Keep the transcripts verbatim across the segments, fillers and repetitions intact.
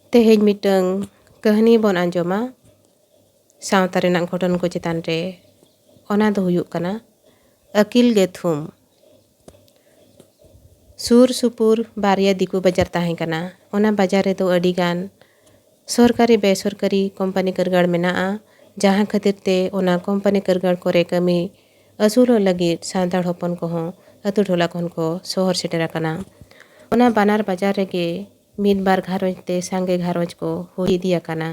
ᱛᱮᱦᱮᱧ ᱢᱤᱫᱴᱟᱝ ᱠᱟᱹᱦᱱᱤ ᱵᱚᱱ ᱟᱸᱡᱚᱢᱟ ᱥᱟᱶᱛᱟ ᱨᱮᱱᱟᱜ ᱜᱷᱚᱴᱚᱱ ᱠᱚ ᱪᱮᱛᱟᱱ ᱨᱮ᱾ ᱚᱱᱟ ᱫᱚ ᱦᱩᱭᱩᱜ ᱠᱟᱱᱟ ᱟᱹᱠᱤᱞ ᱜᱮ ᱛᱷᱩᱢ᱾ ᱥᱩᱨ ᱥᱩᱯᱩᱨ ᱵᱟᱨᱭᱟ ᱫᱤᱠᱩ ᱵᱟᱡᱟᱨ ᱛᱟᱦᱮᱸ ᱠᱟᱱᱟ᱾ ᱚᱱᱟ ᱵᱟᱡᱟᱨ ᱨᱮᱫᱚ ᱟᱹᱰᱤᱜᱟᱱ ᱥᱚᱨᱠᱟᱨᱤ ᱵᱮᱥᱚᱨᱠᱟᱨᱤ ᱠᱳᱢᱯᱟᱱᱤ ᱠᱟᱹᱨᱜᱟᱲ ᱢᱮᱱᱟᱜᱼᱟ, ᱡᱟᱦᱟᱸ ᱠᱷᱟᱹᱛᱤᱨ ᱛᱮ ᱚᱱᱟ ᱠᱳᱢᱯᱟᱱᱤ ᱠᱟᱹᱨᱜᱟᱲ ᱠᱚᱨᱮ ᱠᱟᱹᱢᱤ ᱟᱹᱥᱩᱞᱚᱜ ᱞᱟᱹᱜᱤᱫ ᱥᱟᱱᱛᱟᱲ ᱦᱚᱯᱚᱱ ᱠᱚᱦᱚᱸ ᱟᱹᱛᱩ ᱴᱚᱞᱟ ᱠᱷᱚᱱ ᱠᱚ ᱥᱚᱦᱚᱨ ᱥᱮᱴᱮᱨ ᱟᱠᱟᱱᱟ᱾ ᱚᱱᱟ ᱵᱟᱱᱟᱨ ᱵᱟᱡᱟᱨ ᱨᱮᱜᱮ ᱢᱤᱫ ᱵᱟᱨ ᱜᱷᱟᱨᱚᱸᱡᱽ ᱛᱮ ᱥᱟᱸᱜᱮ ᱜᱷᱟᱨᱚᱸᱡᱽ ᱠᱚ ᱦᱩᱭ ᱤᱫᱤ ᱟᱠᱟᱱᱟ᱾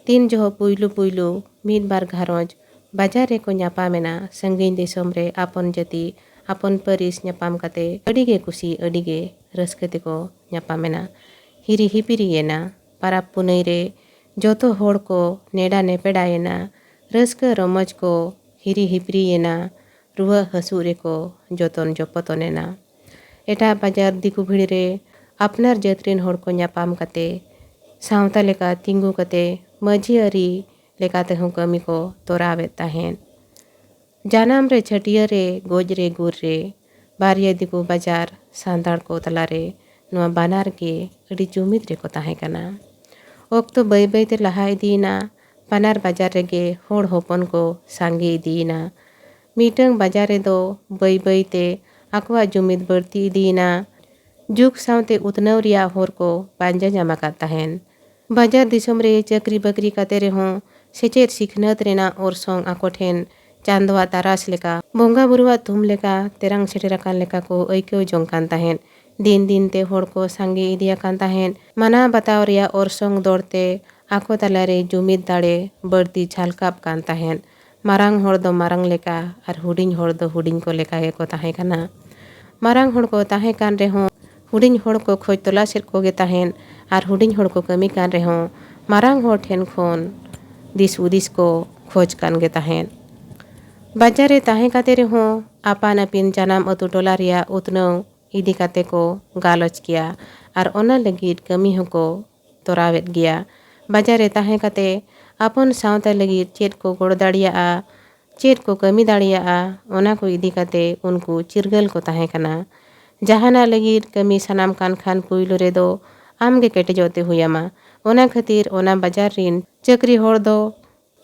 ᱛᱤᱱ ᱡᱚᱦᱚᱜ ᱯᱩᱭᱞᱩ ᱯᱩᱭᱞᱩ ᱢᱤᱫ ᱵᱟᱨ ᱜᱷᱟᱨᱚᱸᱡᱽ ᱵᱟᱡᱟᱨ ᱨᱮᱠᱚ ᱧᱟᱯᱟᱢ ᱮᱱᱟ, ᱥᱟᱺᱜᱤᱧ ᱫᱤᱥᱚᱢ ᱨᱮ ᱟᱯᱚᱱ ᱡᱟᱹᱛᱤ ᱟᱯᱚᱱ ᱯᱟᱹᱨᱤᱥ ᱧᱟᱯᱟᱢ ᱠᱟᱛᱮ ᱟᱹᱰᱤ ᱜᱮ ᱠᱩᱥᱤ, ᱟᱹᱰᱤ ᱜᱮ ᱨᱟᱹᱥᱠᱟᱹ ᱛᱮᱠᱚ ᱧᱟᱯᱟᱢ ᱮᱱᱟ᱾ ᱦᱤᱨᱤ ᱦᱤᱯᱤᱨᱤ ᱮᱱᱟ᱾ ᱯᱟᱨᱟᱵᱽ ᱯᱩᱱᱟᱹᱭ ᱨᱮ ᱡᱚᱛᱚ ᱦᱚᱲ ᱠᱚ ᱱᱮᱰᱟ ᱱᱮᱯᱮᱰᱟᱭᱮᱱᱟ᱾ ᱨᱟᱹᱥᱠᱟᱹ ᱨᱚᱢᱚᱡᱽ ᱠᱚ ᱦᱤᱨᱤ ᱦᱤᱯᱤᱨᱤᱭᱮᱱᱟ᱾ ᱨᱩᱣᱟᱹᱜ ᱦᱟᱹᱥᱩᱜ ᱨᱮᱠᱚ ᱡᱚᱛᱚᱱ ᱡᱚᱯᱚᱛᱚᱱ ᱮᱱᱟ᱾ ᱮᱴᱟᱜ ᱵᱟᱡᱟᱨ ᱫᱤᱠᱩ ᱵᱷᱤᱲ ᱨᱮ ᱟᱯᱱᱟᱨ ᱡᱟᱹᱛ ᱨᱮᱱ ᱦᱚᱲ ᱠᱚ ᱧᱟᱯᱟᱢ ᱠᱟᱛᱮ ᱥᱟᱶᱛᱟ ᱞᱮᱠᱟ ᱛᱤᱸᱜᱩ ᱠᱟᱛᱮ ᱢᱟᱹᱡᱷᱤ ᱟᱹᱨᱤ ᱞᱮᱠᱟ ᱛᱮᱦᱚᱸ ᱠᱟᱹᱢᱤ ᱠᱚ ᱛᱚᱨᱟᱣᱮᱫ ᱛᱟᱦᱮᱸᱫ᱾ ᱡᱟᱱᱟᱢ ᱨᱮ, ᱪᱷᱟᱹᱴᱭᱟᱹᱨ ᱨᱮ, ᱜᱚᱡ ᱨᱮ, ᱜᱩᱨ ᱨᱮ, ᱵᱟᱨᱭᱟ ᱫᱤᱠᱩ ᱵᱟᱡᱟᱨ ᱥᱟᱱᱛᱟᱲ ᱠᱚ ᱛᱟᱞᱟᱨᱮ ᱱᱚᱣᱟ ᱵᱟᱱᱟᱨ ᱜᱮ ᱟᱹᱰᱤ ᱡᱩᱢᱤᱫ ᱨᱮᱠᱚ ᱛᱟᱦᱮᱸ ᱠᱟᱱᱟ᱾ ᱚᱠᱛᱚ ᱵᱟᱹᱭ ᱵᱟᱹᱭ ᱛᱮ ᱞᱟᱦᱟ ᱤᱫᱤᱭᱮᱱᱟ᱾ ᱵᱟᱱᱟᱨ ᱵᱟᱡᱟᱨ ᱨᱮᱜᱮ ᱦᱚᱲ ᱦᱚᱯᱚᱱ ᱠᱚ ᱥᱟᱸᱜᱮ ᱤᱫᱤᱭᱮᱱᱟ᱾ ᱢᱤᱫᱴᱟᱝ ᱵᱟᱡᱟᱨ ᱨᱮᱫᱚ ᱵᱟᱹᱭ ᱵᱟᱹᱭ ᱛᱮ ᱟᱠᱚᱣᱟᱜ ᱡᱩᱢᱤᱫ ᱵᱟᱹᱲᱛᱤ ᱤᱫᱤᱭᱮᱱᱟ᱾ ᱡᱩᱜᱽ ᱥᱟᱶᱛᱮ ᱩᱛᱱᱟᱹᱣ ᱨᱮᱭᱟᱜ ᱦᱚᱨ ᱠᱚ ᱯᱟᱸᱡᱟ ᱧᱟᱢ ᱟᱠᱟᱫ ᱛᱟᱦᱮᱸᱱ᱾ ᱵᱟᱡᱟᱨ ᱫᱤᱥᱚᱢ ᱨᱮ ᱪᱟᱹᱠᱨᱤ ᱵᱟᱹᱠᱨᱤ ᱠᱟᱛᱮ ᱨᱮᱦᱚᱸ ᱥᱮᱪᱮᱫ ᱥᱤᱠᱷᱱᱟᱹᱛ ᱨᱮᱱᱟᱜ ᱚᱨᱥᱚᱝ ᱟᱠᱚ ᱴᱷᱮᱱ ᱪᱟᱸᱫᱚᱣᱟᱜ ᱛᱟᱨᱟᱥ ᱞᱮᱠᱟ, ᱵᱚᱸᱜᱟ ᱵᱩᱨᱩᱣᱟᱜ ᱛᱷᱩᱢ ᱞᱮᱠᱟ ᱛᱮᱨᱟᱝ ᱥᱮᱴᱮᱨ ᱟᱠᱟᱱ ᱞᱮᱠᱟ ᱠᱚ ᱟᱹᱭᱠᱟᱹᱣ ᱡᱚᱝ ᱠᱟᱱ ᱛᱟᱦᱮᱸᱫ᱾ ᱫᱤᱱ ᱫᱤᱱ ᱛᱮ ᱦᱚᱲ ᱠᱚ ᱥᱟᱸᱜᱮ ᱤᱫᱤ ᱟᱠᱟᱱ ᱛᱟᱦᱮᱸᱫ᱾ ᱢᱟᱱᱟᱣ ᱵᱟᱛᱟᱣ ᱨᱮᱭᱟᱜ ᱚᱨᱥᱚᱝ ᱫᱚᱨ ᱛᱮ ᱟᱠᱚ ᱛᱟᱞᱟᱨᱮ ᱡᱩᱢᱤᱫ ᱫᱟᱲᱮ ᱵᱟᱹᱲᱛᱤ ᱡᱷᱟᱞᱠᱟᱜ ᱠᱟᱱ ᱛᱟᱦᱮᱸᱫ᱾ ᱢᱟᱨᱟᱝ ᱦᱚᱲ ᱫᱚ ᱢᱟᱨᱟᱝ ᱞᱮᱠᱟ ᱟᱨ ᱦᱩᱰᱤᱧ ᱦᱚᱲ ᱫᱚ ᱦᱩᱰᱤᱧ ᱠᱚ ᱞᱮᱠᱟ ᱜᱮᱠᱚ ᱛᱟᱦᱮᱸ ᱠᱟᱱᱟ᱾ ᱢᱟᱨᱟᱝ ᱦᱚᱲ ᱠᱚ ᱛᱟᱦᱮᱸ ᱠᱟᱱ ᱨᱮᱦᱚᱸ ᱦᱩᱰᱤᱧ ᱦᱚᱲ ᱠᱚ ᱠᱷᱚᱡᱽ ᱛᱚᱞᱟᱥᱮᱫ ᱠᱚᱜᱮ ᱛᱟᱦᱮᱸᱫ ᱟᱨ ᱦᱩᱰᱤᱧ ᱦᱚᱲ ᱠᱚ ᱠᱟᱹᱢᱤ ᱠᱟᱱ ᱨᱮᱦᱚᱸ ᱢᱟᱨᱟᱝ ᱦᱚᱲ ᱴᱷᱮᱱ ᱠᱷᱚᱱ ᱫᱤᱥ ᱦᱩᱫᱤᱥ ᱠᱚ ᱠᱷᱚᱡᱽ ᱠᱟᱱ ᱜᱮ ᱛᱟᱦᱮᱸᱫ᱾ ᱵᱟᱡᱟᱨ ᱨᱮ ᱛᱟᱦᱮᱸ ᱠᱟᱛᱮ ᱨᱮᱦᱚᱸ ᱟᱯᱟᱱ ᱟᱹᱯᱤᱱ ᱡᱟᱱᱟᱢ ᱟᱹᱛᱩ ᱴᱚᱞᱟ ᱨᱮᱭᱟᱜ ᱩᱛᱱᱟᱹᱣ ᱤᱫᱤ ᱠᱟᱛᱮ ᱠᱚ ᱜᱟᱞᱚᱪ ᱜᱮᱭᱟ ᱟᱨ ᱚᱱᱟ ᱞᱟᱹᱜᱤᱫ ᱠᱟᱹᱢᱤ ᱦᱚᱸᱠᱚ ᱛᱚᱨᱟᱣᱮᱫ ᱜᱮᱭᱟ᱾ ᱵᱟᱡᱟᱨ ᱨᱮ ᱛᱟᱦᱮᱸ ᱠᱟᱛᱮ ᱟᱯᱚᱱ ᱥᱟᱶᱛᱟ ᱞᱟᱹᱜᱤᱫ ᱪᱮᱫ ᱠᱚ ᱜᱚᱲᱚ ᱫᱟᱲᱮᱭᱟᱜᱼᱟ, ᱪᱮᱫ ᱠᱚ ᱠᱟᱹᱢᱤ ᱫᱟᱲᱮᱭᱟᱜᱼᱟ, ᱚᱱᱟ ᱠᱚ ᱤᱫᱤ ᱠᱟᱛᱮ ᱩᱱᱠᱩ ᱪᱤᱨᱜᱟᱹᱞ ᱠᱚ ᱛᱟᱦᱮᱸ ᱠᱟᱱᱟ᱾ ᱡᱟᱦᱟᱱᱟᱜ ᱞᱟᱹᱜᱤᱫ ᱠᱟᱹᱢᱤ ᱥᱟᱱᱟᱢ ᱠᱟᱱ ᱠᱷᱟᱱ ᱯᱩᱭᱞᱩ ᱨᱮᱫᱚ ᱟᱢ ᱜᱮ ᱠᱮᱴᱮᱡᱚᱜ ᱛᱮ ᱦᱩᱭ ᱟᱢᱟ᱾ ᱚᱱᱟ ᱠᱷᱟᱹᱛᱤᱨ ᱚᱱᱟ ᱵᱟᱡᱟᱨ ᱨᱤᱱ ᱪᱟᱹᱠᱨᱤ ᱦᱚᱲ ᱫᱚ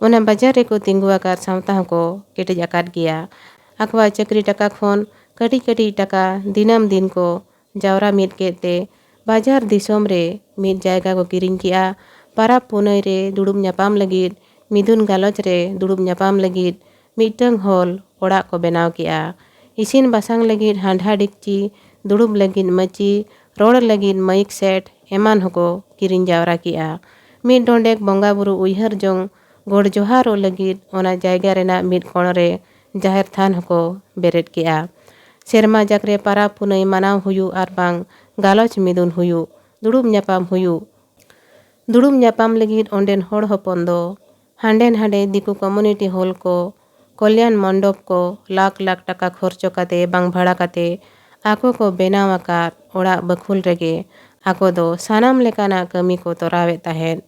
ᱚᱱᱟ ᱵᱟᱡᱟᱨ ᱨᱮᱠᱚ ᱛᱤᱸᱜᱩ ᱟᱠᱟᱫ ᱥᱟᱶᱛᱟ ᱦᱚᱸᱠᱚ ᱠᱮᱴᱮᱡ ᱟᱠᱟᱫ ᱜᱮᱭᱟ᱾ ᱟᱠᱚᱣᱟᱜ ᱪᱟᱹᱠᱨᱤ ᱴᱟᱠᱟ ᱠᱷᱚᱱ ᱠᱟᱹᱴᱤᱡ ᱠᱟᱹᱴᱤᱡ ᱴᱟᱠᱟ ᱫᱤᱱᱟᱹᱢ ᱫᱤᱱ ᱠᱚ ᱡᱟᱣᱨᱟ ᱢᱤᱫ ᱠᱮᱫ ᱛᱮ ᱵᱟᱡᱟᱨ ᱫᱤᱥᱚᱢ ᱨᱮ ᱢᱤᱫ ᱡᱟᱭᱜᱟ ᱠᱚ ᱠᱤᱨᱤᱧ ᱠᱮᱜᱼᱟ᱾ ᱯᱟᱨᱟᱵᱽ ᱯᱩᱱᱟᱹᱭ ᱨᱮ ᱫᱩᱲᱩᱵ ᱧᱟᱯᱟᱢ ᱞᱟᱹᱜᱤᱫ, ᱢᱤᱫᱩᱱ ᱜᱟᱞᱚᱪ ᱨᱮ ᱫᱩᱲᱩᱵ ᱧᱟᱯᱟᱢ ᱞᱟᱹᱜᱤᱫ ᱢᱤᱫᱴᱟᱹᱝ ᱦᱚᱞ ᱚᱲᱟᱜ ᱠᱚ ᱵᱮᱱᱟᱣ ᱠᱮᱜᱼᱟ᱾ ᱤᱥᱤᱱ ᱵᱟᱥᱟᱝ ᱞᱟᱹᱜᱤᱫ ᱦᱟᱱᱰᱷᱟ ᱰᱮᱠᱪᱤ, ᱫᱩᱲᱩᱵ ᱞᱟᱹᱜᱤᱫ ᱢᱟᱹᱪᱤ, ᱨᱚᱲ ᱞᱟᱹᱜᱤᱫ ᱢᱟᱹᱭᱤᱠ ᱥᱮᱴ ᱮᱢᱟᱱ ᱦᱚᱸᱠᱚ ᱠᱤᱨᱤᱧ ᱡᱟᱣᱨᱟ ᱠᱮᱜᱼᱟ᱾ ᱢᱤᱫ ᱰᱚᱸᱰᱮᱠ ᱵᱚᱸᱜᱟ ᱵᱩᱨᱩ ᱩᱭᱦᱟᱹᱨ ᱡᱚᱝ, ᱜᱚᱰ ᱡᱚᱦᱟᱨᱚᱜ ᱞᱟᱹᱜᱤᱫ ᱚᱱᱟ ᱡᱟᱭᱜᱟ ᱨᱮᱱᱟᱜ ᱢᱤᱫ ᱠᱚᱬ ᱨᱮ ᱡᱟᱦᱮᱨ ᱛᱷᱟᱱ ᱦᱚᱸᱠᱚ ᱵᱮᱨᱮᱫ ᱠᱮᱜᱼᱟ᱾ ᱥᱮᱨᱢᱟ ᱡᱟᱠ ᱨᱮ ᱯᱟᱨᱟᱵᱽ ᱯᱩᱱᱟᱹᱭ ᱢᱟᱱᱟᱣ ᱦᱩᱭᱩᱜ ᱟᱨ ᱵᱟᱝ ᱜᱟᱞᱚᱪ ᱢᱤᱫᱩᱱ ᱦᱩᱭᱩᱜ, ᱫᱩᱲᱩᱵ ᱧᱟᱯᱟᱢ ᱦᱩᱭᱩᱜ, ᱫᱩᱲᱩᱵ ᱧᱟᱯᱟᱢ ᱞᱟᱹᱜᱤᱫ ᱚᱸᱰᱮᱱ ᱦᱚᱲ ᱦᱚᱯᱚᱱ ᱫᱚ ᱦᱟᱸᱰᱮ ᱱᱟᱸᱰᱮ ᱫᱤᱠᱩ ᱠᱚᱢᱩᱱᱤᱴᱤ ᱦᱚᱞ ᱠᱚ, ᱠᱚᱞᱭᱟᱱ ᱢᱚᱱᱰᱚᱯ ᱠᱚ ᱞᱟᱠᱷ ᱞᱟᱠᱷ ᱴᱟᱠᱟ ᱠᱷᱚᱨᱪᱚ ᱠᱟᱛᱮ ᱵᱟᱝ ᱵᱷᱟᱲᱟ ᱠᱟᱛᱮ ᱟᱠᱚ ᱠᱚ ᱵᱮᱱᱟᱣ ᱟᱠᱟᱫ ᱚᱲᱟᱜ ᱵᱟᱹᱠᱷᱩᱞ ᱨᱮᱜᱮ ᱟᱠᱚ ᱫᱚ ᱥᱟᱱᱟᱢ ᱞᱮᱠᱟᱱᱟᱜ ᱠᱟᱹᱢᱤ ᱠᱚ ᱛᱚᱨᱟᱣᱮᱫ ᱛᱟᱦᱮᱸᱫ᱾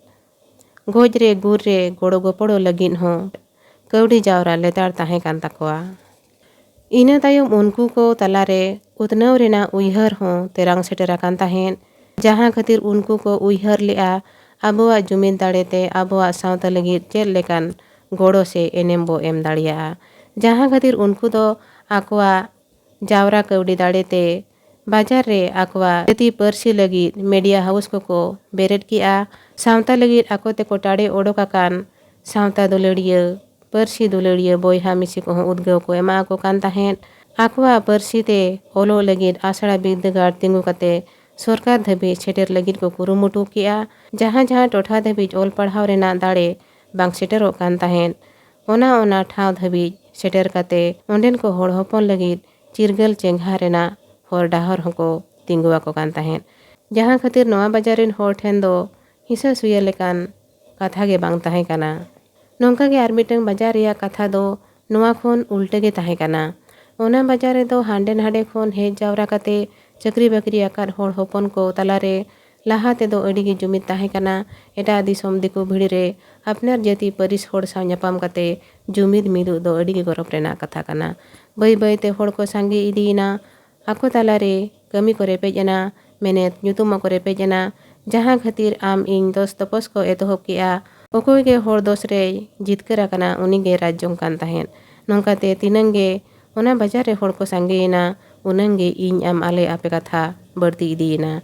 ᱜᱚᱡ ᱨᱮ ᱜᱩᱨ ᱨᱮ ᱜᱚᱲᱚ ᱜᱚᱯᱚᱲᱚ ᱞᱟᱹᱜᱤᱫ ᱦᱚᱸ ᱠᱟᱹᱣᱰᱤ ᱡᱟᱣᱨᱟ ᱞᱮᱛᱟᱲ ᱛᱟᱦᱮᱸ ᱠᱟᱱ ᱛᱟᱠᱚᱣᱟ᱾ ᱤᱱᱟᱹ ᱛᱟᱭᱚᱢ ᱩᱱᱠᱩ ᱠᱚ ᱛᱟᱞᱟᱨᱮ ᱩᱛᱱᱟᱹᱣ ᱨᱮᱱᱟᱜ ᱩᱭᱦᱟᱹᱨ ᱦᱚᱸ ᱛᱮᱨᱟᱝ ᱥᱮᱴᱮᱨ ᱟᱠᱟᱱ ᱛᱟᱦᱮᱸᱫ, ᱡᱟᱦᱟᱸ ᱠᱷᱟᱹᱛᱤᱨ ᱩᱱᱠᱩ ᱠᱚ ᱩᱭᱦᱟᱹᱨ ᱞᱮᱜᱼᱟ ᱟᱵᱚᱣᱟᱜ ᱡᱩᱢᱤᱫ ᱫᱟᱲᱮᱛᱮ ᱟᱵᱚᱣᱟᱜ ᱥᱟᱶᱛᱟ ᱞᱟᱹᱜᱤᱫ ᱪᱮᱫ ᱞᱮᱠᱟᱱ ᱜᱚᱲᱚ ᱥᱮ ᱮᱱᱮᱢ ᱵᱚ ᱮᱢ ᱫᱟᱲᱮᱭᱟᱜᱼᱟ᱾ ᱡᱟᱦᱟᱸ ᱠᱷᱟᱹᱛᱤᱨ ᱩᱱᱠᱩ ᱫᱚ ᱟᱠᱚᱣᱟᱜ ᱡᱟᱣᱨᱟ ᱠᱟᱹᱣᱰᱤ ᱫᱟᱲᱮᱛᱮ ᱵᱟᱡᱟᱨ ᱨᱮ ᱟᱠᱚᱣᱟᱜ ᱡᱟᱹᱛᱤ ᱯᱟᱹᱨᱥᱤ ᱞᱟᱹᱜᱤᱫ ᱢᱤᱰᱤᱭᱟ ᱦᱟᱣᱩᱥ ᱠᱚᱠᱚ ᱵᱮᱨᱮᱫ ᱠᱮᱜᱼᱟ᱾ ᱥᱟᱶᱛᱟ ᱞᱟᱹᱜᱤᱫ ᱟᱠᱚ ᱛᱮᱠᱚ ᱴᱟᱲᱮ ᱚᱰᱚᱠ ᱟᱠᱟᱱ ᱥᱟᱶᱛᱟ ᱫᱩᱞᱟᱹᱲᱤᱭᱟᱹ, ᱯᱟᱹᱨᱥᱤ ᱫᱩᱞᱟᱹᱲᱤᱭᱟᱹ ᱵᱚᱭᱦᱟ ᱢᱤᱥᱤ ᱠᱚᱦᱚᱸ ᱩᱫᱽᱜᱟᱹᱣ ᱠᱚ ᱮᱢᱟ ᱟᱠᱚ ᱠᱟᱱ ᱛᱟᱦᱮᱸᱫ᱾ ᱟᱠᱚᱣᱟᱜ ᱯᱟᱹᱨᱥᱤ ᱛᱮ ᱚᱞᱚᱜ ᱞᱟᱹᱜᱤᱫ ᱟᱥᱲᱟ ᱵᱤᱨᱫᱟᱹᱜᱟᱲ ᱛᱤᱸᱜᱩ ᱠᱟᱛᱮ ᱥᱚᱨᱠᱟᱨ ᱫᱷᱟᱹᱵᱤᱡ ᱥᱮᱴᱮᱨ ᱞᱟᱹᱜᱤᱫ ᱠᱚ ᱠᱩᱨᱩᱢᱩᱴᱩ ᱠᱮᱜᱼᱟ᱾ ᱡᱟᱦᱟᱸ ᱡᱟᱦᱟᱸ ᱴᱚᱴᱷᱟ ᱫᱷᱟᱹᱵᱤᱡ ᱚᱞ ᱯᱟᱲᱦᱟᱣ ᱨᱮᱱᱟᱜ ᱫᱟᱲᱮ ᱵᱟᱝ ᱥᱮᱴᱮᱨᱚᱜ ᱠᱟᱱ ᱛᱟᱦᱮᱸᱫ, ᱚᱱᱟ ᱚᱱᱟ ᱴᱷᱟᱶ ᱫᱷᱟᱹᱵᱤᱡ ᱥᱮᱴᱮᱨ ᱠᱟᱛᱮ ᱚᱸᱰᱮᱱ ᱠᱚ ᱦᱚᱲ ᱦᱚᱯᱚᱱ ᱞᱟᱹᱜᱤᱫ ᱪᱤᱨᱜᱟᱹᱞ ᱪᱮᱸᱜᱷᱟ ᱨᱮᱱᱟᱜ ᱦᱚᱨ ᱰᱟᱦᱟᱨ ᱦᱚᱸᱠᱚ ᱛᱤᱸᱜᱩ ᱟᱠᱚ ᱠᱟᱱ ᱛᱟᱦᱮᱸᱫ᱾ ᱡᱟᱦᱟᱸ ᱠᱷᱟᱹᱛᱤᱨ ᱱᱚᱣᱟ ᱵᱟᱡᱟᱨ ᱨᱮᱱ ᱦᱚᱲ ᱴᱷᱮᱱ ᱫᱚ ᱦᱤᱥᱟᱹ ᱥᱩᱭᱟᱹ ᱞᱮᱠᱟᱱ ᱠᱟᱛᱷᱟ ᱜᱮ ᱵᱟᱝ ᱛᱟᱦᱮᱸ ᱠᱟᱱᱟ᱾ ᱱᱚᱝᱠᱟ ᱜᱮ ᱟᱨ ᱢᱤᱫᱴᱟᱝ ᱵᱟᱡᱟᱨ ᱨᱮᱭᱟᱜ ᱠᱟᱛᱷᱟ ᱫᱚ ᱱᱚᱣᱟ ᱠᱷᱚᱱ ᱩᱞᱴᱟᱹ ᱜᱮ ᱛᱟᱦᱮᱸ ᱠᱟᱱᱟ᱾ ᱚᱱᱟ ᱵᱟᱡᱟᱨ ᱨᱮᱫᱚ ᱦᱟᱸᱰᱮ ᱱᱟᱰᱮ ᱠᱷᱚᱱ ᱦᱮᱡ ᱡᱟᱣᱨᱟ ᱠᱟᱛᱮ ᱪᱟᱹᱠᱨᱤ ᱵᱟᱹᱠᱨᱤ ᱟᱠᱟᱫ ᱦᱚᱲ ᱦᱚᱯᱚᱱ ᱠᱚ ᱛᱟᱞᱟᱨᱮ ᱞᱟᱦᱟ ᱛᱮᱫᱚ ᱟᱹᱰᱤ ᱜᱮ ᱡᱩᱢᱤᱫ ᱛᱟᱦᱮᱸ ᱠᱟᱱᱟ᱾ ᱮᱴᱟᱜ ᱫᱤᱥᱚᱢ ᱫᱤᱠᱩ ᱵᱷᱤᱲ ᱨᱮ ᱟᱯᱱᱟᱨ ᱡᱟᱹᱛᱤ ᱯᱟᱹᱨᱤᱥ ᱦᱚᱲ ᱥᱟᱶ ᱧᱟᱯᱟᱢ ᱠᱟᱛᱮ ᱡᱩᱢᱤᱫ ᱢᱤᱫᱩᱜ ᱫᱚ ᱟᱹᱰᱤ ᱜᱮ ᱜᱚᱨᱚᱵᱽ ᱨᱮᱱᱟᱜ ᱠᱟᱛᱷᱟ ᱠᱟᱱᱟ᱾ ᱵᱟᱹᱭ ᱵᱟᱹᱭ ᱛᱮ ᱦᱚᱲ ᱠᱚ ᱥᱟᱸᱜᱮ ᱤᱫᱤᱭᱮᱱᱟ᱾ ᱟᱠᱚ ᱛᱟᱞᱟᱨᱮ ᱠᱟᱹᱢᱤ ᱠᱚ ᱨᱮᱯᱮᱡ ᱮᱱᱟ, ᱢᱮᱱᱮᱛ ᱧᱩᱛᱩᱢ ᱦᱚᱸᱠᱚ ᱨᱮᱯᱮᱡ ᱮᱱᱟ᱾ ᱡᱟᱦᱟᱸ ᱠᱷᱟᱹᱛᱤᱨ ᱟᱢ ᱤᱧ ᱫᱚᱥ ᱛᱚᱯᱚᱥ ᱠᱚ ᱮᱛᱚᱦᱚᱵ ᱠᱮᱜᱼᱟ᱾ ᱚᱠᱚᱭ ᱜᱮ ᱦᱚᱲ ᱫᱚᱥ ᱨᱮᱭ ᱡᱤᱛᱠᱟᱹᱨ ᱟᱠᱟᱱᱟ, ᱩᱱᱤ ᱜᱮ ᱨᱟᱡᱽ ᱡᱚᱝ ᱠᱟᱱ ᱛᱟᱦᱮᱸᱫ᱾ ᱱᱚᱝᱠᱟᱛᱮ ᱛᱤᱱᱟᱹᱝ ᱜᱮ ᱚᱱᱟ ᱵᱟᱡᱟᱨ ᱨᱮ ᱦᱚᱲ ᱠᱚ ᱥᱟᱸᱜᱮᱭᱮᱱᱟ, ᱩᱱᱟᱹᱝ ᱜᱮ ᱤᱧ ᱟᱢ ᱟᱞᱮ ᱟᱯᱮ ᱠᱟᱛᱷᱟ ᱵᱟᱹᱲᱛᱤ ᱤᱫᱤᱭᱮᱱᱟ᱾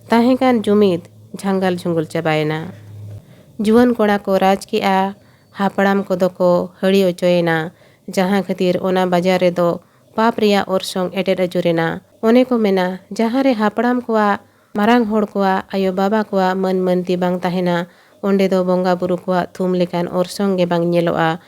ᱛᱟᱦᱮᱸ ᱠᱟᱱ ᱡᱩᱢᱤᱫ ᱡᱷᱟᱝᱜᱟᱞ ᱡᱷᱩᱝᱜᱩᱞ ᱪᱟᱵᱟᱭᱮᱱᱟ᱾ ᱡᱩᱣᱟᱹᱱ ᱠᱚᱲᱟ ᱠᱚ ᱨᱟᱡᱽ ᱠᱮᱜᱼᱟ, ᱦᱟᱯᱲᱟᱢ ᱠᱚᱫᱚ ᱠᱚ ᱦᱟᱹᱲᱤ ᱚᱪᱚᱭᱮᱱᱟ, ᱡᱟᱦᱟᱸ ᱠᱷᱟᱹᱛᱤᱨ ᱚᱱᱟ ᱵᱟᱡᱟᱨ ᱨᱮᱫᱚ ᱯᱟᱯ ᱨᱮᱭᱟᱜ ᱚᱨᱥᱚᱝ ᱮᱴᱮᱫ ᱟᱹᱪᱩᱨᱮᱱᱟ᱾ ᱚᱱᱮ ᱠᱚ ᱢᱮᱱᱟ, ᱡᱟᱦᱟᱸ ᱨᱮ ᱦᱟᱯᱲᱟᱢ ᱠᱚᱣᱟᱜ, ᱢᱟᱨᱟᱝ ᱦᱚᱲ ᱠᱚᱣᱟᱜ, ᱟᱭᱳ ᱵᱟᱵᱟ ᱠᱚᱣᱟᱜ ᱢᱟᱹᱱ ᱢᱟᱹᱱᱛᱤ ᱵᱟᱝ ᱛᱟᱦᱮᱱᱟ, ᱚᱸᱰᱮ ᱫᱚ ᱵᱚᱸᱜᱟ ᱵᱩᱨᱩ ᱠᱚᱣᱟᱜ ᱛᱷᱩᱢ ᱞᱮᱠᱟᱱ ᱚᱨᱥᱚᱝ ᱜᱮ ᱵᱟᱝ ᱧᱮᱞᱚᱜᱼᱟ᱾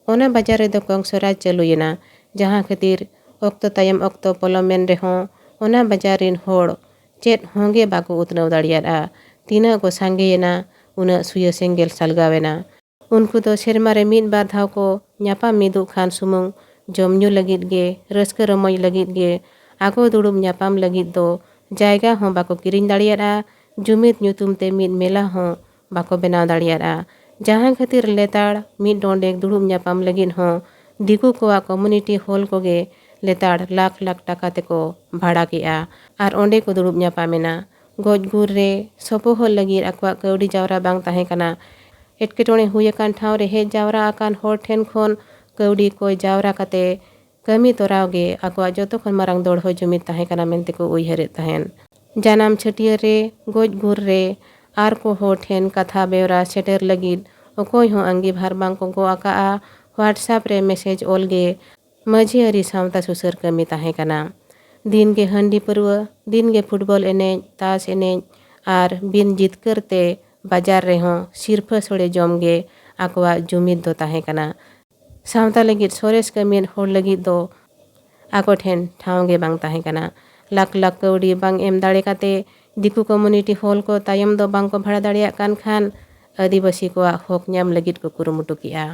ᱚᱱᱟ ᱵᱟᱡᱟᱨ ᱨᱮᱫᱚ ᱠᱚᱝᱥᱚ ᱨᱟᱡᱽ ᱪᱟᱹᱞᱩᱭᱮᱱᱟ, ᱡᱟᱦᱟᱸ ᱠᱷᱟᱹᱛᱤᱨ ᱚᱠᱛᱚ ᱛᱟᱭᱚᱢ ᱚᱠᱛᱚ ᱯᱚᱞᱚᱢᱮᱱ ᱨᱮᱦᱚᱸ ᱚᱱᱟ ᱵᱟᱡᱟᱨ ᱨᱤᱱ ᱦᱚᱲ ᱪᱮᱫ ᱦᱚᱸ ᱜᱮ ᱵᱟᱠᱚ ᱩᱛᱱᱟᱹᱣ ᱫᱟᱲᱮᱭᱟᱫᱼᱟ᱾ ᱛᱤᱱᱟᱹᱜ ᱠᱚ ᱥᱟᱸᱜᱮᱭᱮᱱᱟ, ᱩᱱᱟᱹᱜ ᱥᱩᱭᱟᱹ ᱥᱮᱸᱜᱮᱞ ᱥᱟᱞᱜᱟᱣᱮᱱᱟ᱾ ᱩᱱᱠᱩ ᱫᱚ ᱥᱮᱨᱢᱟ ᱨᱮ ᱢᱤᱫ ᱵᱟᱨ ᱫᱷᱟᱣ ᱠᱚ ᱧᱟᱯᱟᱢ ᱢᱤᱫᱚᱜ ᱠᱷᱟᱱ ᱥᱩᱢᱩᱝ ᱡᱚᱢ ᱧᱩ ᱞᱟᱹᱜᱤᱫ ᱜᱮ, ᱨᱟᱹᱥᱠᱟᱹ ᱨᱚᱢᱚᱡᱽ ᱞᱟᱹᱜᱤᱫ ᱜᱮ᱾ ᱟᱠᱚ ᱫᱩᱲᱩᱵ ᱧᱟᱯᱟᱢ ᱞᱟᱹᱜᱤᱫ ᱫᱚ ᱡᱟᱭᱜᱟ ᱦᱚᱸ ᱵᱟᱠᱚ ᱠᱤᱨᱤᱧ ᱫᱟᱲᱮᱭᱟᱫᱼᱟ, ᱡᱩᱢᱤᱫ ᱧᱩᱛᱩᱢ ᱛᱮ ᱢᱤᱫ ᱢᱮᱞᱟ ᱦᱚᱸ ᱵᱟᱠᱚ ᱵᱮᱱᱟᱣ ᱫᱟᱲᱮᱭᱟᱫᱼᱟ᱾ ᱡᱟᱦᱟᱸ ᱠᱷᱟᱹᱛᱤᱨ ᱞᱮᱛᱟᱲ ᱢᱤᱫ ᱰᱚᱸᱰᱮᱠ ᱫᱩᱲᱩᱵ ᱧᱟᱯᱟᱢ ᱞᱟᱹᱜᱤᱫ ᱦᱚᱸ ᱫᱤᱠᱩ ᱠᱚᱣᱟᱜ ᱠᱚᱢᱩᱱᱤᱴᱤ ᱦᱚᱞ ᱠᱚᱜᱮ ᱞᱮᱛᱟᱲ ᱞᱟᱠᱷ ᱞᱟᱠᱷ ᱴᱟᱠᱟ ᱛᱮᱠᱚ ᱵᱷᱟᱲᱟ ᱠᱮᱜᱼᱟ ᱟᱨ ᱚᱸᱰᱮ ᱠᱚ ᱫᱩᱲᱩᱵ ᱧᱟᱯᱟᱢᱮᱱᱟ᱾ ᱜᱚᱡ ᱜᱩᱨ ᱨᱮ ᱥᱚᱯᱚᱦᱚᱫ ᱞᱟᱹᱜᱤᱫ ᱟᱠᱚᱣᱟᱜ ᱠᱟᱹᱣᱰᱤ ᱡᱟᱣᱨᱟ ᱵᱟᱝ ᱛᱟᱦᱮᱸ ᱠᱟᱱᱟ᱾ ᱮᱴᱠᱮᱴᱚᱬᱮ ᱦᱩᱭ ᱟᱠᱟᱱ ᱴᱷᱟᱶ ᱨᱮ ᱦᱮᱡ ᱡᱟᱣᱨᱟ ᱟᱠᱟᱱ ᱦᱚᱲ ᱴᱷᱮᱱ ᱠᱷᱚᱱ ᱠᱟᱹᱣᱰᱤ ᱠᱚᱭ ᱡᱟᱣᱨᱟ ᱠᱟᱛᱮ ᱠᱟᱹᱢᱤ ᱛᱚᱨᱟᱣ ᱜᱮ ᱟᱠᱚᱣᱟᱜ ᱡᱚᱛᱚ ᱠᱷᱚᱱ ᱢᱟᱨᱟᱝ ᱫᱚᱲᱦᱚ ᱡᱩᱢᱤᱫ ᱛᱟᱦᱮᱸ ᱠᱟᱱᱟ ᱢᱮᱱᱛᱮ ᱠᱚ ᱩᱭᱦᱟᱹᱨᱮᱫ ᱛᱟᱦᱮᱸᱱ᱾ ᱡᱟᱱᱟᱢ ᱪᱷᱟᱹᱴᱭᱟᱹᱨ ᱨᱮ, ᱜᱚᱡ ᱜᱩᱨ ᱨᱮ, ᱟᱨ ᱠᱚ ᱦᱚᱲ ᱴᱷᱮᱱ ᱠᱟᱛᱷᱟ ᱵᱮᱣᱨᱟ ᱥᱮᱴᱮᱨ ᱞᱟᱹᱜᱤᱫ ᱚᱠᱚᱭ ᱦᱚᱸ ᱟᱺᱜᱤᱵᱷᱟᱨ ᱵᱟᱝ ᱠᱚ ᱜᱚᱜ ᱟᱠᱟᱜᱼᱟ᱾ WhatsApp ᱨᱮ message ᱚᱞ ᱜᱮ ᱢᱟᱹᱡᱷᱤ ᱟᱹᱨᱤ ᱥᱟᱶᱛᱟ ᱥᱩᱥᱟᱹᱨ ᱠᱟᱹᱢᱤ ᱛᱟᱦᱮᱸ ᱠᱟᱱᱟ᱾ ᱫᱤᱱ ᱜᱮ ᱦᱟᱺᱰᱤ ᱯᱟᱹᱨᱣᱟᱹ, ᱫᱤᱱ ᱜᱮ football ᱮᱱᱮᱡ, ᱛᱟᱥ ᱮᱱᱮᱡ ᱟᱨ ᱵᱤᱱ ᱡᱤᱛᱠᱟᱹᱨ ᱛᱮ ᱵᱟᱡᱟᱨ ᱨᱮᱦᱚᱸ ᱥᱤᱨᱯᱷᱟᱹ ᱥᱳᱲᱮ ᱡᱚᱢ ᱜᱮ ᱟᱠᱚᱣᱟᱜ ᱡᱩᱢᱤᱫ ᱫᱚ ᱛᱟᱦᱮᱸ ᱠᱟᱱᱟ᱾ ᱥᱟᱶᱛᱟ ᱞᱟᱹᱜᱤᱫ ᱥᱚᱨᱮᱥ ᱠᱟᱹᱢᱤᱭᱟᱱ ᱦᱚᱲ ᱞᱟᱹᱜᱤᱫ ᱫᱚ ᱟᱠᱚ ᱴᱷᱮᱱ ᱴᱷᱟᱶ ᱜᱮ ᱵᱟᱝ ᱛᱟᱦᱮᱸ ᱠᱟᱱᱟ᱾ ᱞᱟᱠᱷ ᱞᱟᱠᱷ ᱠᱟᱹᱣᱰᱤ ᱵᱟᱝ ᱮᱢ ᱫᱟᱲᱮ ᱠᱟᱛᱮ ᱫᱤᱠᱩ community hall ᱠᱚ ᱛᱟᱭᱚᱢ ᱫᱚ ᱵᱟᱝ ᱠᱚ ᱵᱷᱟᱲᱟ ᱫᱟᱲᱮᱭᱟᱜ ᱠᱟᱱ ᱠᱷᱟᱱ ᱟᱹᱫᱤᱵᱟᱹᱥᱤ ᱠᱚᱣᱟᱜ ᱦᱚᱠ ᱧᱟᱢ ᱞᱟᱹᱜᱤᱫ ᱠᱚ ᱠᱩᱨᱩᱢᱩᱴᱩ ᱠᱮᱜᱼᱟ᱾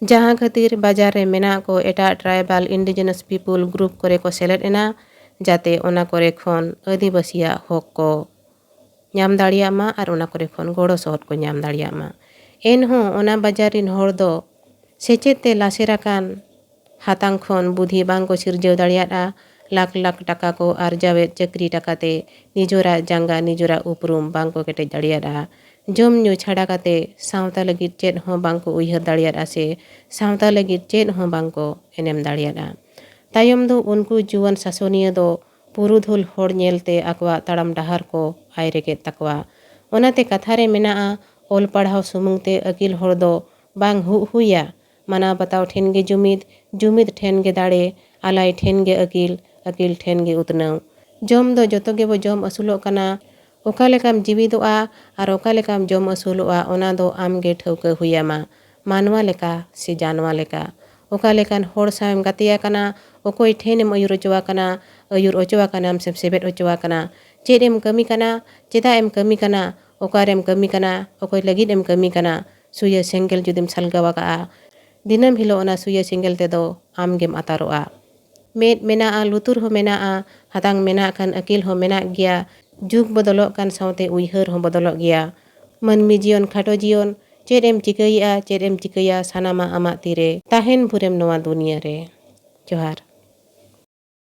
ᱡᱟᱦᱟᱸ ᱠᱷᱟᱹᱛᱤᱨ ᱵᱟᱡᱟᱨ ᱨᱮ ᱢᱮᱱᱟᱜ ᱠᱚ ᱮᱴᱟᱜ tribal indigenous people group ᱠᱚᱨᱮ ᱠᱚ ᱥᱮᱞᱮᱫ ᱮᱱᱟ, ᱡᱟᱛᱮ ᱚᱱᱟ ᱠᱚᱨᱮ ᱠᱷᱚᱱ ᱟᱹᱫᱤᱵᱟᱹᱥᱤᱭᱟᱜ ᱦᱚᱠ ᱠᱚ ᱧᱟᱢ ᱫᱟᱲᱮᱭᱟᱜ ᱢᱟ ᱟᱨ ᱚᱱᱟ ᱠᱚᱨᱮ ᱠᱷᱚᱱ ᱜᱚᱲᱚ ᱥᱚᱦᱚᱫ ᱠᱚ ᱧᱟᱢ ᱫᱟᱲᱮᱭᱟᱜ ᱢᱟ᱾ ᱮᱱᱦᱚᱸ ᱚᱱᱟ ᱵᱟᱡᱟᱨ ᱨᱤᱱ ᱦᱚᱲ ᱫᱚ ᱥᱮᱪᱮᱫ ᱛᱮ ᱞᱟᱥᱮᱨ ᱟᱠᱟᱱ ᱦᱟᱛᱟᱝ ᱠᱷᱚᱱ ᱵᱩᱫᱷᱤ ᱵᱟᱝ ᱠᱚ ᱥᱤᱨᱡᱟᱹᱣ ᱫᱟᱲᱮᱭᱟᱫᱼᱟ᱾ ᱞᱟᱠᱷ ᱞᱟᱠᱷ ᱴᱟᱠᱟ ᱠᱚ ᱟᱨᱡᱟᱣᱮᱫ ᱪᱟᱹᱠᱨᱤ ᱴᱟᱠᱟᱛᱮ ᱱᱤᱡᱚᱨᱟᱜ ᱡᱟᱸᱜᱟ ᱱᱤᱡᱚᱨᱟᱜ ᱩᱯᱨᱩᱢ ᱵᱟᱝ ᱠᱚ ᱠᱮᱴᱮᱡ ᱫᱟᱲᱮᱭᱟᱫᱼᱟ᱾ ᱡᱚᱢ ᱧᱩ ᱪᱷᱟᱰᱟ ᱠᱟᱛᱮ ᱥᱟᱶᱛᱟ ᱞᱟᱹᱜᱤᱫ ᱪᱮᱫ ᱦᱚᱸ ᱵᱟᱝ ᱠᱚ ᱩᱭᱦᱟᱹᱨ ᱫᱟᱲᱮᱭᱟᱫᱼᱟ ᱥᱮ ᱥᱟᱶᱛᱟ ᱞᱟᱹᱜᱤᱫ ᱪᱮᱫ ᱦᱚᱸ ᱵᱟᱝ ᱠᱚ ᱮᱱᱮᱢ ᱫᱟᱲᱮᱭᱟᱫᱼᱟ᱾ ᱛᱟᱭᱚᱢ ᱫᱚ ᱩᱱᱠᱩ ᱡᱩᱣᱟᱹᱱ ᱥᱟᱥᱚᱱᱤᱭᱟᱹ ᱫᱚ ᱯᱩᱨᱩᱫᱷᱩᱞ ᱦᱚᱲ ᱧᱮᱞᱛᱮ ᱟᱠᱚᱣᱟᱜ ᱛᱟᱲᱟᱢ ᱰᱟᱦᱟᱨ ᱠᱚ ᱟᱭᱨᱮ ᱠᱮᱫ ᱛᱟᱠᱚᱣᱟ᱾ ᱚᱱᱟᱛᱮ ᱠᱟᱛᱷᱟ ᱨᱮ ᱢᱮᱱᱟᱜᱼᱟ, ᱚᱞ ᱯᱟᱲᱦᱟᱣ ᱥᱩᱢᱩᱝ ᱛᱮ ᱟᱹᱠᱤᱞ ᱦᱚᱲ ᱫᱚ ᱵᱟᱝ ᱦᱩᱜ ᱦᱩᱭᱟ᱾ ᱢᱟᱱᱟᱣ ᱵᱟᱛᱟᱣ ᱴᱷᱮᱱ ᱜᱮ ᱡᱩᱢᱤᱫ, ᱡᱩᱢᱤᱫ ᱴᱷᱮᱱ ᱜᱮ ᱫᱟᱲᱮ, ᱟᱞᱟᱭ ᱴᱷᱮᱱ ᱜᱮ ᱟᱹᱠᱤᱞ, ᱟᱹᱠᱤᱞ ᱴᱷᱮᱱ ᱜᱮ ᱩᱛᱱᱟᱹᱣ᱾ ᱡᱚᱢ ᱫᱚ ᱡᱚᱛᱚ ᱜᱮᱵᱚ ᱡᱚᱢ ᱟᱹᱥᱩᱞᱚᱜ ᱠᱟᱱᱟ᱾ ᱚᱠᱟ ᱞᱮᱠᱟᱢ ᱡᱤᱣᱤᱫᱚᱜᱼᱟ ᱟᱨ ᱚᱠᱟ ᱞᱮᱠᱟᱢ ᱡᱚᱢ ᱟᱹᱥᱩᱞᱚᱜᱼᱟ, ᱚᱱᱟ ᱫᱚ ᱟᱢ ᱜᱮ ᱴᱷᱟᱹᱣᱠᱟᱹ ᱦᱩᱭᱟᱢᱟ᱾ ᱢᱟᱱᱣᱟ ᱞᱮᱠᱟ ᱥᱮ ᱡᱟᱱᱣᱟ ᱞᱮᱠᱟ᱾ ᱚᱠᱟ ᱞᱮᱠᱟᱱ ᱦᱚᱲ ᱥᱟᱶ ᱮᱢ ᱜᱟᱛᱮ ᱟᱠᱟᱱᱟ, ᱚᱠᱚᱭ ᱴᱷᱮᱱ ᱮᱢ ᱟᱹᱭᱩᱨ ᱦᱚᱪᱚ ᱟᱠᱟᱱᱟ, ᱟᱹᱭᱩᱨ ᱦᱚᱪᱚ ᱟᱠᱟᱱᱟᱢ ᱥᱮᱢ ᱥᱮᱵᱮᱫ ᱦᱚᱪᱚ ᱟᱠᱟᱱᱟ, ᱪᱮᱫ ᱮᱢ ᱠᱟᱹᱢᱤ ᱠᱟᱱᱟ, ᱪᱮᱫᱟᱜ ᱮᱢ ᱠᱟᱹᱢᱤ ᱠᱟᱱᱟ, ᱚᱠᱟᱨᱮᱢ ᱠᱟᱹᱢᱤ ᱠᱟᱱᱟ, ᱚᱠᱚᱭ ᱞᱟᱹᱜᱤᱫ ᱮᱢ ᱠᱟᱹᱢᱤ ᱠᱟᱱᱟ, ᱥᱩᱭᱟᱹ ᱥᱮᱸᱜᱮᱞ ᱡᱩᱫᱤᱢ ᱥᱟᱞᱜᱟᱣ ᱟᱠᱟᱜᱼᱟ, ᱫᱤᱱᱟᱹᱢ ᱦᱤᱞᱳᱜ ᱚᱱᱟ ᱥᱩᱭᱟᱹ ᱥᱮᱸᱜᱮᱞ ᱛᱮᱫᱚ ᱟᱢ ᱜᱮᱢ ᱟᱛᱟᱨᱚᱜᱼᱟ᱾ ᱢᱮᱫ ᱢᱮᱱᱟᱜᱼᱟ, ᱞᱩᱛᱩᱨ ᱦᱚᱸ ᱢᱮᱱᱟᱜᱼᱟ, ᱦᱟᱛᱟᱝ ᱢᱮᱱᱟᱜ ᱠᱷᱟᱱ ᱟᱹᱠᱤᱞ ᱦᱚᱸ ᱢᱮᱱᱟᱜ ᱜᱮᱭᱟ᱾ ᱡᱩᱜᱽ ᱵᱚᱫᱚᱞᱚᱜ ᱠᱟᱱ ᱥᱟᱶᱛᱮ ᱩᱭᱦᱟᱹᱨ ᱦᱚᱸ ᱵᱚᱫᱚᱞᱚᱜ ᱜᱮᱭᱟ᱾ ᱢᱟᱹᱱᱢᱤ ᱡᱤᱭᱚᱱ, ᱠᱷᱟᱴᱚ ᱡᱤᱭᱚᱱ, ᱪᱮᱫ ᱮᱢ ᱪᱤᱠᱟᱹᱭᱮᱜᱼᱟ, ᱪᱮᱫ ᱮᱢ ᱪᱤᱠᱟᱹᱭᱟ, ᱥᱟᱱᱟᱢᱟᱜ ᱟᱢᱟᱜ ᱛᱤᱨᱮ᱾ ᱛᱟᱦᱮᱱ ᱵᱷᱳᱨᱮᱢ ᱱᱚᱣᱟ ᱫᱩᱱᱤᱭᱟᱹ ᱨᱮ᱾ ᱡᱚᱦᱟᱨ᱾